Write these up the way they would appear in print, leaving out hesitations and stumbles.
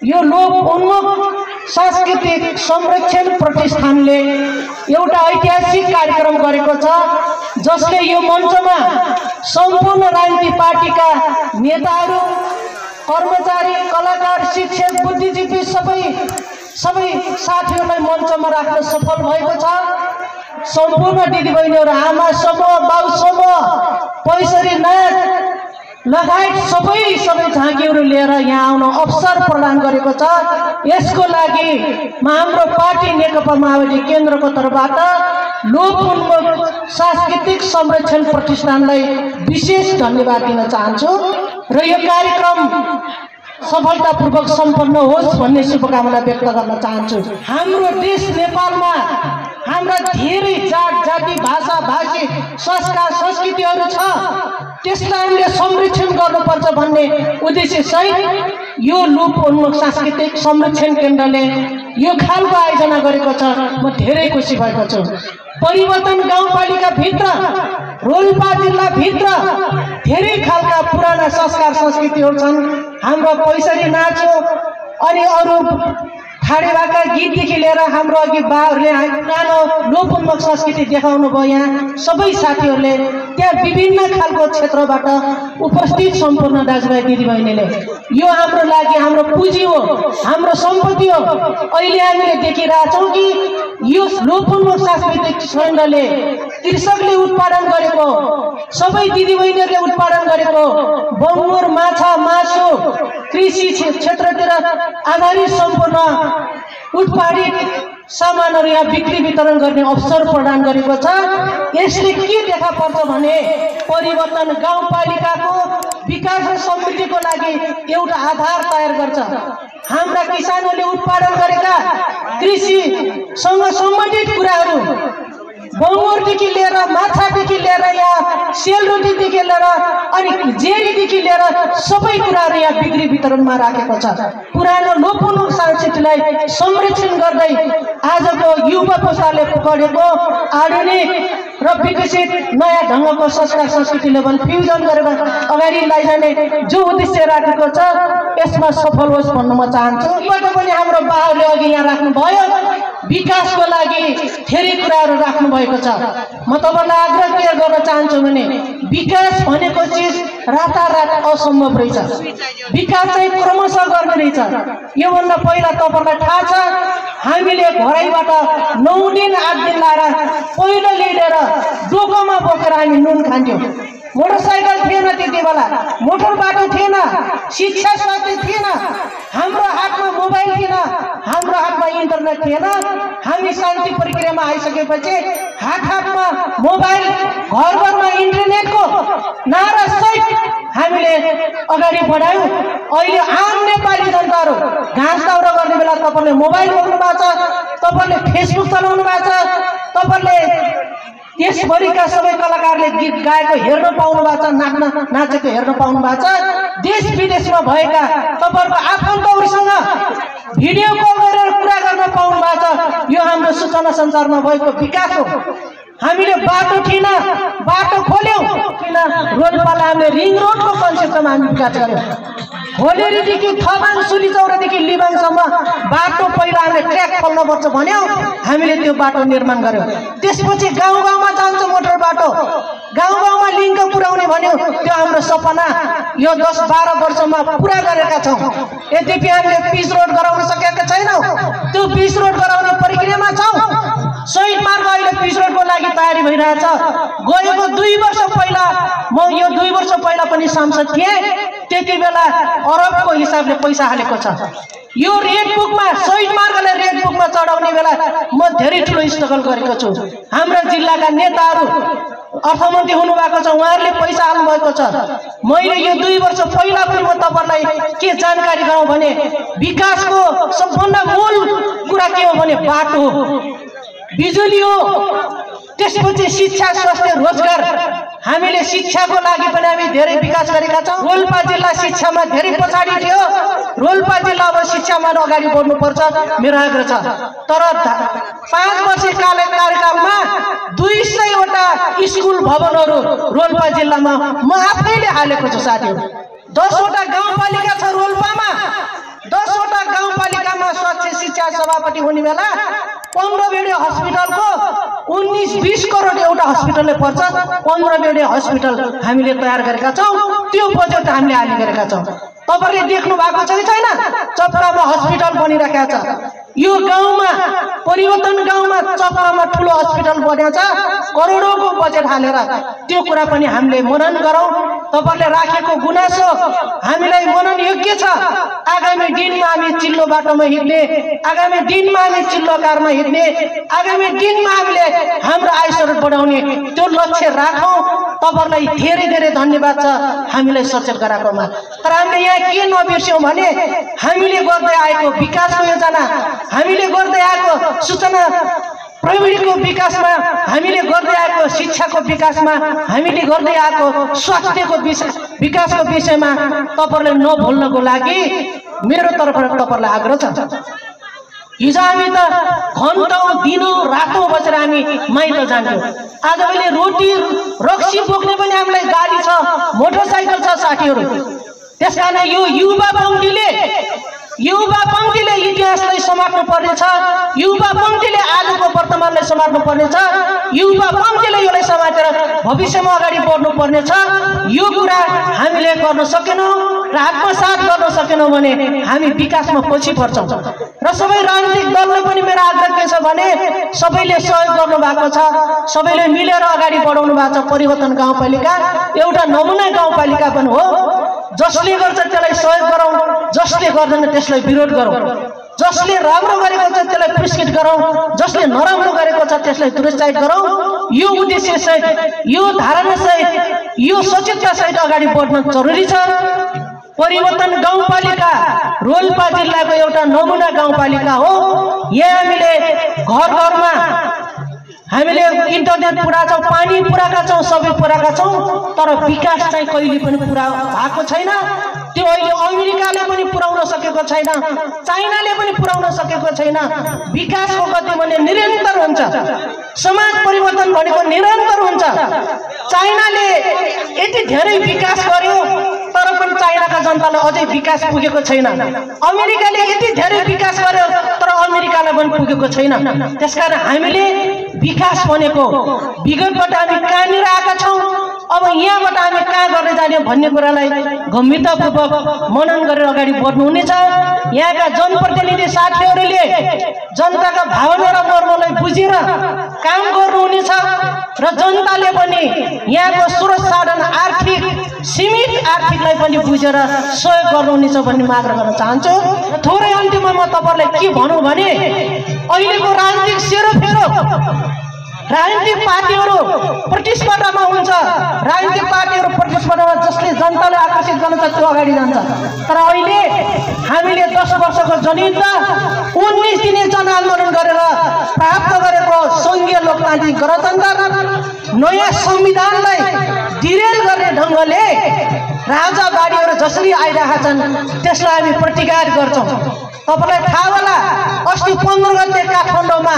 यो लोक उन्मुख सांस्कृतिक संरक्षण प्रतिष्ठानले एउटा ऐतिहासिक कार्यक्रम गरेको छ, जसले यो मञ्चमा सम्पूर्ण राजनीति पार्टीका नेताहरू, कर्मचारी, कलाकार, शिक्षक, बुद्धिजीवी सबै साथीहरूलाई मञ्चमा राख्न सफल भएको छ। सम्पूर्ण दिदीबहिनीहरू, आमा समूह, बाउ समूह, पैसरी नाच लगायत सबै झाँकीहरू लिएर यहाँ आउन अवसर प्रदान गरेको छ। यसको लागि हाम्रो पार्टी नेकपा माओवादी केन्द्रको तर्फबाट लोक उन्मुख सांस्कृतिक संरक्षण प्रतिष्ठानलाई विशेष धन्यवाद दिन चाहन्छु र यो कार्यक्रम सफलतापूर्वक सम्पन्न होस् भन्ने शुभकामना व्यक्त गर्न चाहन्छु। हाम्रो देश नेपालमा हाम्रा धेरै जात जाति, भाषा भाषी, संस्कार संस्कृतिहरू छ, त्यसलाई हामीले संरक्षण गर्नुपर्छ भन्ने उद्देश्य सहित यो लोक उन्मुख सांस्कृतिक संरक्षण केन्द्रले यो खालको आयोजना गरेको छ। म धेरै खुसी भएको छु। परिवर्तन गाउँपालिका भित्र, रोल्पा जिल्ला भित्र धेरै खालका पुराना संस्कार संस्कृतिहरू छन्। हाम्रो पैसरी नाच हो, अनि अरू ठाडे भाका गीतदेखि लिएर हाम्रो अघि बाहरूले पुरानो लोक उन्मुख संस्कृति देखाउनु भयो। यहाँ सबै साथीहरूले त्यहाँ विभिन्न खालको क्षेत्रबाट उपस्थित सम्पूर्ण दाजुभाइ दिदीबहिनीले यो हाम्रो लागि हाम्रो पुँजी हो, हाम्रो सम्पत्ति हो। अहिले हामीले देखिरहेछौँ कि यो लोक उन्मुख सांस्कृतिक केन्द्रले कृषकले उत्पादन गरेको, सबै दिदीबहिनीहरूले उत्पादन गरेको बङ्गुर, माछा, मासु, कृषि क्षेत्रतिर आधारित सम्पूर्ण उत्पादित सामानहरू यहाँ बिक्री वितरण गर्ने अवसर प्रदान गरेको छ। यसले के देखा पर्छ भने परिवर्तन गाउँपालिकाको विकास र समृद्धिको लागि एउटा आधार तयार गर्छ। हाम्रा किसानहरूले उत्पादन गरेका कृषिसँग सम्बन्धित कुराहरू, बङ्गुरदेखि लिएर माछादेखि लिएर यहाँ सेलरोटीदेखि लिएर अनि जेरीदेखि लिएर सबै कुराहरू यहाँ बिक्री वितरणमा राखेको छ। पुरानो लोक उन्मुख संस्कृतिलाई संरक्षण गर्दै आजको युवा पुस्ताले पढेको आधुनिक र विकसित नयाँ ढङ्गको संस्कार संस्कृतिले पनि फ्युजन गरेर अगाडि लैजाने जो उद्देश्य राखेको छ, यसमा सफल होस् भन्न म चाहन्छु। बाट पनि हाम्रो बाहरूले अघि यहाँ राख्नुभयो, विकासको लागि धेरै कुराहरू राख्नु भएको छ। म तपाईँलाई आग्रह के गर्न चाहन्छु भने विकास भनेको चिज रातारात असम्भव रहेछ। विकास चाहिँ क्रमशः गर्ने रहेछ। योभन्दा पहिला तपाईँलाई थाहा छ, हामीले घरैबाट 9 दिन 8 दिन लाएर पहिलो लिएर डोकोमा बोकेर हामी नुन खान्थ्यौँ। मोटरसाइकल थिएन त्यति बेला, मोटर बाटो थिएन, शिक्षा स्वास्थ्य थिएन, हाम्रो हातमा मोबाइल थिएन, हाम्रो हातमा इन्टरनेट थिएन। हामी शान्ति प्रक्रियामा आइसकेपछि हातमा मोबाइल, घर घरमा इन्टरनेटको नारा सहित हामीले अगाडि बढायौँ। अहिले आम नेपाली जनताहरू घाँस दाउरा गर्ने बेला तपाईँले मोबाइल बोक्नु भएको छ, तपाईँले फेसबुक चलाउनु भएको छ, तपाईँले देशभरिका सबै कलाकारले गीत गाएको हेर्न पाउनु भएको छ, नाचेको हेर्न पाउनु भएको छ। देश विदेशमा भएका तपाईँहरूको आफन्तहरूसँग भिडियो कल गरेर कुरा गर्न पाउनु भएको छ। यो हाम्रो सूचना सञ्चारमा भएको विकास हो। हामीले बाटो थिएन, बाटो खोल्यौँ किन? रोल्पालाई हामीले रिङ रोडको कन्सेप्टमा हामी विकास गर्यौँ। होलेरीदेखि थबाङ, सुलीचौरादेखि लिबाङसम्म बाटो पहिला हामीले ट्र्याक खोल्नुपर्छ भन्यो, हामीले त्यो बाटो निर्माण गर्यौँ। त्यसपछि गाउँ गाउँमा जान्छ मोटर बाटो, गाउँ गाउँमा लिङ्क पुर्याउने भन्यो, त्यो हाम्रो सपना यो 10-12 वर्षमा पुरा गरेका छौँ। यद्यपि हामीले पिच रोड गराउन सकेका छैनौँ, त्यो पिच रोड गराउने प्रक्रियामा छौँ। शहीद मार्ग अहिले पिच रोडको लागि तयारी भइरहेछ। गएको 2 वर्ष पहिला म यो 2 वर्ष पहिला पनि सांसद थिएँ, त्यति बेला अरबको हिसाबले पैसा हालेको छ। यो रेड बुकमा शहीद मार्गलाई रेड बुकमा चढाउने बेला म धेरै ठुलो स्ट्रगल गरेको छु। हाम्रा जिल्लाका नेताहरू अर्थमन्त्री हुनुभएको छ, उहाँहरूले पैसा हाल्नु भएको छ। मैले यो 2 वर्ष पहिला पनि म तपाईँलाई के जानकारी गराउँ भने विकासको सबभन्दा मूल कुरा के हो भने बाटो हो, बिजुली हो, त्यसपछि शिक्षा, स्वास्थ्य, रोजगार। हामीले शिक्षाको लागि पनि हामी धेरै विकास गरेका छौँ। रोल्पा जिल्ला शिक्षामा धेरै पछाडि थियो, रोल्पा जिल्ला अब शिक्षामा अगाडि बढ्नुपर्छ मेरो आग्रह छ। तर 5 वर्ष कार्यकालमा 200 वटा स्कुल भवनहरू रोल्पा जिल्लामा म आफैले हालेको छु साथीहरू। 10 वटा गाउँपालिका छ रोल्पामा, 10 वटा तपाईँ शिक्षा सभापति हुने बेला 15 बेडे हस्पिटलको 19-20 करोड एउटा हस्पिटलले पर्छ। 15 बेडे हस्पिटल हामीले तयार गरेका छौँ, त्यो बजेट हामीले हाली गरेका छौँ। तपाईले देख्नु भएको छ कि छैन? चपरामा हस्पिटल बनिरहेको छ। यो गाउँमा परिवर्तन गाउँमा चपरामा ठुलो हस्पिटल बनेको छ, करोडौंको बजेट हालेर। त्यो कुरा पनि हामीले मनन गरौँ। तपाईले राखेको गुनासो हामीलाई मनन योग्य छ। आगामी दिनमा हामी चिल्लो बाटोमा हिँड्ने, आगामी दिनमा हामी चिल्लो कारमा हिँड्ने, आगामी दिनमा हामीले हाम्रो आय स्रोत बढाउने त्यो लक्ष्य राखौँ। तपाईलाई धेरै धेरै धन्यवाद छ हामीलाई सचेत गराएकोमा। तर हामीले यहाँ के नबिर्स्यौं भने हामीले गर्दै आएको विकासको योजना, हामीले गर्दै आएको सूचना प्रविधिको विकासमा, हामीले गर्दै आएको शिक्षाको विकासमा, हामीले गर्दै आएको स्वास्थ्यको विकासको विषयमा तपाईहरुले नभुल्नको लागि मेरो तर्फबाट तपाईहरुलाई आग्रह छ। हिजो हामी त घन्टौं दिनौं रातौं बसेर हामी माइत जान्थ्यौं। आज अहिले रोटी रक्सी बोक्ने पनि हामीलाई गाडी छ, मोटरसाइकल छ साथीहरु। त्यसकारण यो युवा पङ्क्तिले इतिहासलाई समात्नु पर्नेछ, युवा पङ्क्तिले आजको वर्तमानलाई समात्नु पर्नेछ, युवा पङ्क्तिले यसलाई समातेर भविष्यमा अगाडि बढ्नु पर्नेछ। यो कुरा हामीले गर्न सकेनौं र आत्मसात गर्न सकेनौं भने हामी विकासमा पछि पर्छौं। र सबै राजनीतिक दलले पनि मेरो आग्रह के छ भने सबैले सहयोग गर्नु भएको छ, सबैले मिलेर अगाडि बढाउनु भएको छ। परिवर्तन गाउँपालिका एउटा नमुना गाउँपालिका पनि हो। जसले गर्छ त्यसलाई सहयोग गरौँ, जसले गर्दैन त्यसलाई विरोध गरौँ, जसले राम्रो गरेको छ त्यसलाई पुरस्कृत गरौँ, जसले नराम्रो गरेको छ त्यसलाई दुरुत्साहित गरौँ। यो उद्देश्य सहित, यो धारणा सहित, यो सचेतता सहित अगाडि बढ्न जरुरी छ। परिवर्तन गाउँपालिका रोल्पा जिल्लाको एउटा नमुना गाउँपालिका हो। यहाँ हामीले घर घरमा हामीले इन्टरनेट पुराछौँ, पानी पुराका छौँ, सबै पुराका छौँ, तर विकास चाहिँ कहिले पनि पुरा भएको छैन। त्यो अहिले अमेरिकाले पनि पुर्याउन सकेको छैन, चाइनाले पनि पुर्याउन सकेको छैन। विकासको गति भने निरन्तर हुन्छ, समाज परिवर्तन भनेको निरन्तर हुन्छ। चाइनाले यति धेरै विकास गर्यो तर पनि चाइनाका जनतालाई अझै विकास पुगेको छैन। अमेरिकाले यति धेरै विकास गर्यो तर अमेरिकालाई पनि पुगेको छैन। त्यसकारण हामीले विकास भनेको विगतबाट हामी कहाँनिर आएका छौँ, अब यहाँबाट हामी कहाँ गर्न जाने भन्ने कुरालाई गम्भीरतापूर्वक मनन गरेर अगाडि बढ्नुहुनेछ। यहाँका जनप्रतिनिधि साथीहरूले जनताका भावना र मर्मलाई बुझेर काम गर्नुहुनेछ र जनताले पनि यहाँको स्रोत साधन आर्थिक सीमित आर्थिकलाई पनि बुझेर सहयोग गर्नुहुनेछ भन्ने आग्रह गर्न चाहन्छु। थोरै अन्तिममा म तपाईहरुलाई के भनौँ भने अहिलेको राजनीतिक सेरोफेरो, राजनीतिक पार्टीहरू प्रतिस्पर्धामा हुन्छ। राजनीतिक पार्टीहरू प्रतिस्पर्धामा जसले जनतालाई आकर्षित गर्न सक्छ त्यो अगाडि जान्छ। तर अहिले हामीले 10 वर्षको जनयुद्ध 19 दिने जनआन्दोलन गरेर प्राप्त गरेको संघीय लोकतान्त्रिक गणतन्त्र नयाँ संविधानलाई डिरेल गर्ने ढङ्गले राजाबाडीहरू जसरी आइरहेका छन् त्यसलाई हामी प्रतिकार गर्छौं। तपाईलाई थाहा होला अस्ति 15 गते काठमाडौँमा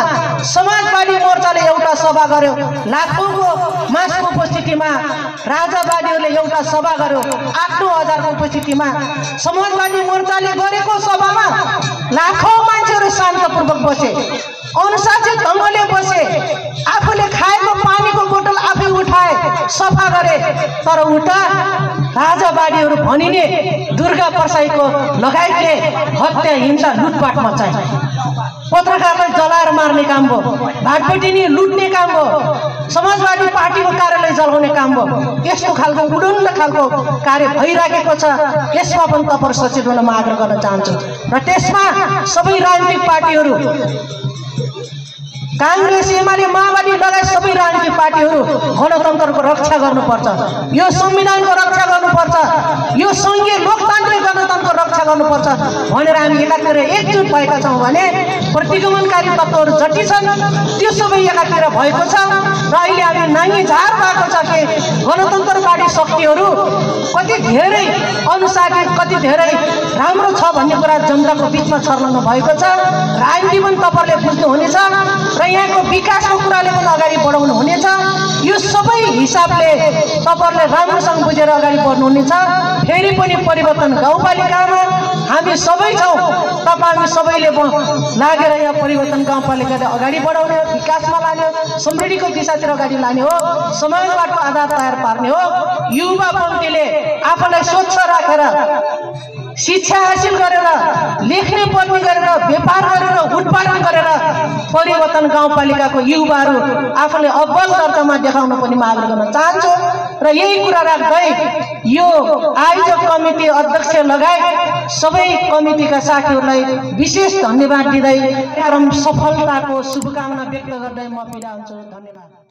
समाजवादी मोर्चाले एउटा सभा गर्यो। लाखौंको मासको उपस्थितिमा राजावादीहरूले एउटा सभा गर्यो। 8-9 हजारको उपस्थितिमा समाजवादी मोर्चाले गरेको सभामा लाखौं मान्छेहरू शान्तपूर्वक बसे, अनुशासित ढङ्गले बसे, आफूले खाएको पानीको बोतल आफै उठाए, सफा गरे। तर उल्टा राजावादीहरू भनिने दुर्गा प्रसाईको लगायतले हत्या, हिंसा, लुटपाट मचाए। पत्रकारलाई जलाएर मार्ने काम भयो, भाटपटिनी लुट्ने काम भयो, समाजवादी पार्टीको कार्यालय जलाउने काम भयो। यस्तो खालको उडुल्ल खालको कार्य भइराखेको छ। यसमा पनि तपाईहरु सचेत हुन म आग्रह गर्न चाहन्छु। र त्यसमा सबै राजनीतिक पार्टीहरू, कांग्रेस, एमाले, माओवादी लगायत सबै राजनीतिक पार्टीहरू गणतन्त्रको रक्षा गर्नुपर्छ, यो संविधानको रक्षा गर्नुपर्छ, यो संघीय लोकतान्त्रिक गणतन्त्रको रक्षा गर्नुपर्छ भनेर हामी एकातिर एकजुट भएका छौं भने प्रतिगमनकारी तत्त्वहरू जति छन् त्यो सबै एकातिर भएको छ। र अहिले हामी नाङ्गी झार भएको छ कि गणतन्त्रवादी शक्तिहरू कति धेरै अनुशासित, कति धेरै राम्रो छ भन्ने कुरा जनताको बीचमा छर्लङ्ग भएको छ। राजनीति पनि तपाईहरुले बुझ्नु हुनेछ र यहाँको विकासको कुराले पनि अगाडि बढाउनु हुनेछ। यो सबै हिसाबले तपाईहरुले राम्रोसँग बुझेर अगाडि बढ्नु हुनेछ। फेरि पनि परिवर्तन गाउँपालिकामा हामी सबै छौं। तपाईहरु हामी सबैले लागेर यहाँ परिवर्तन गाउँपालिकाले अगाडि बढाउने हो, विकासमा लाने हो, समृद्धिको दिशातिर अगाडि लाने हो, समाजवादको आधार तयार पार्ने हो। युवा पङ्क्तिले आफूलाई स्वच्छ राखेर शिक्षा हासिल गरेर लेख्ने पढ्ने गरेर व्यापार गरेर उत्पादन गरेर परिवर्तन गाउँपालिकाको युवाहरू आफूले अव्वल दर्जामा देखाउन पनि माग गर्न चाहन्छु। र यही कुरा राख्दै यो आयोजक कमिटी अध्यक्ष लगायत सबै कमिटीका साथीहरूलाई विशेष धन्यवाद दिँदै कार्यक्रम सफलताको शुभकामना व्यक्त गर्दै म बिदा हुन्छु। धन्यवाद।